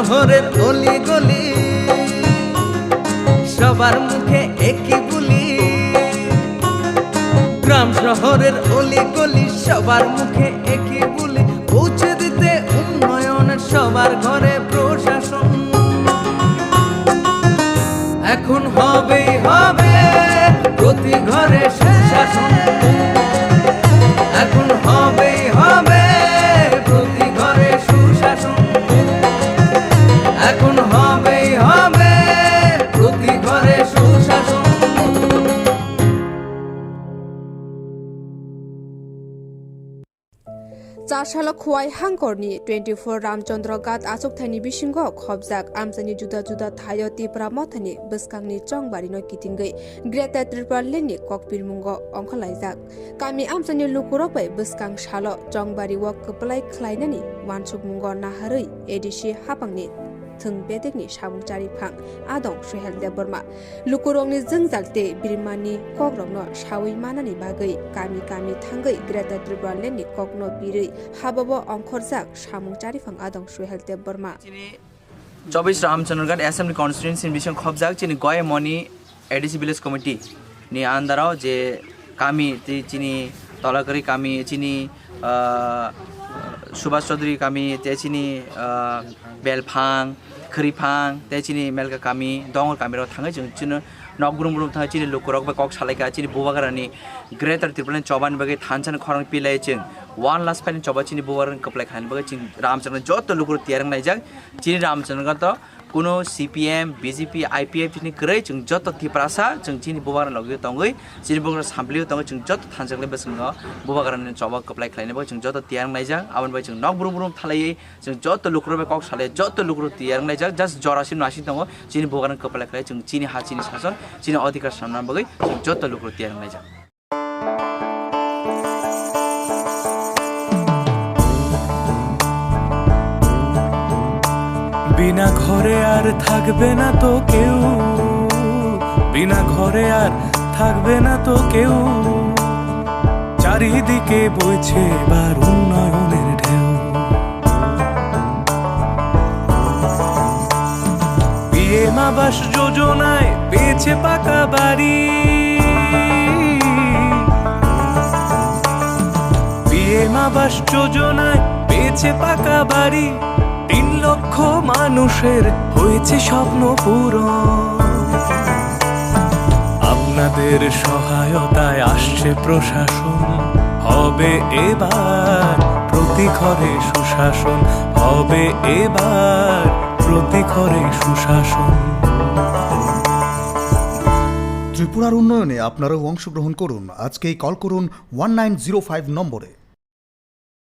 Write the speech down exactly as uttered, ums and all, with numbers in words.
শহরের অলি গলি, সবার মুখে একই বুলি। গ্রাম শহরের অলি গলি, সবার মুখে একই বুলি। পৌঁছে দিতে উন্নয়নের সবার ঘরে প্রশাসন। এখন হবেই হবে প্রতি ঘরে সুশাসন। এখন হবেই হবে প্রতি ঘরে সুশাসন। এখন হবেই হবে প্রতি ঘরে সুশাসন। Chasalo Khowai hangkorni twenty four Ramchandra Ghat achukthani bisingo khobjak amchaini juda juda thaio Tipra Mothani bwskangni chongbarino kitingwi Greater Tripura Landni kokpirmungo ongkhorlaijak. Kami amchaini lukurok bai bwskang salo chongbario kwplai khlainani uansukmungo naharwi A D C haphangni thwng bedekni samung chariphang Adong Suhel Debbarma lukurokni jwngjal tei birimani kokrokno sawi manani bagwi kami kami thangwi Greater Tripura Landni kokno birwi hababo ongkhorjak samung chariphang Adong Suhel Debbarma. Chini chobbish Ramchandraghat Assembly Constituency ni bising khobjak chini Goyamoni A D C Village Committee ni under o je kami tei chini Tolakari kami chini, ah, Subhas Chaudhary kami tei chini, ah, Belphang, Khriphang tei chini Melka kami, Dongor kami rok thangwi chwng chini nok brum brum thangwi chini lukurok bai kok salaikha chini Bubagrani Greater Tripura ni chobani bagwi thansa ni khorang pilai chwng one last final choba chini Bubagrani kwplai khlaini bagwi chini Ramchandraghat joto lukurok tiyar wnglaijak. Chini Ramchandraghat to kuno C P M, B J P, I P F ni kwrwi chwng joto Tiprasa chwng chini Bubagrani logi tongwi chini Bubagrani samplio tongwi chwng joto thansa khlai bwskango Bubagrani choba kwplai khlaini bagwi chwng joto tiyar wnglaijak. Aboni bagwi chwng nok brum brum thalaiwi chwng joto lukurok bai kok salai joto lukurok tiyar wnglaijak. Just jora simi no asing tongo chini Bubagrani kwplai khlai chwng chini ha chini sason chini odhikar sanna bagwi chwng joto lukurok tiyar wnglaijak. বিনা ঘরে আর থাকবে না তো কেউ, বিনা ঘরে আর থাকবে না তো কেউ। চারিদিকে বইছে এবার উন্নয়নের ঢেউ। পিএম আবাস যোজনায় পেয়েছে পাকা বাড়ি, পিএম আবাস যোজনায় পেয়েছে পাকা বাড়ি। তিন লক্ষ মানুষের হয়েছে স্বপ্ন পূরণ। আপনাদের সহায়তায় আসছে প্রশাসন, হবে এবার প্রতি ঘরে সুশাসন, হবে এবার প্রতি ঘরে সুশাসন। ত্রিপুরার উন্নয়নে আপনারাও অংশগ্রহণ করুন। আজকেই কল করুন ওয়ান নাইন জিরো ফাইভ নম্বরে।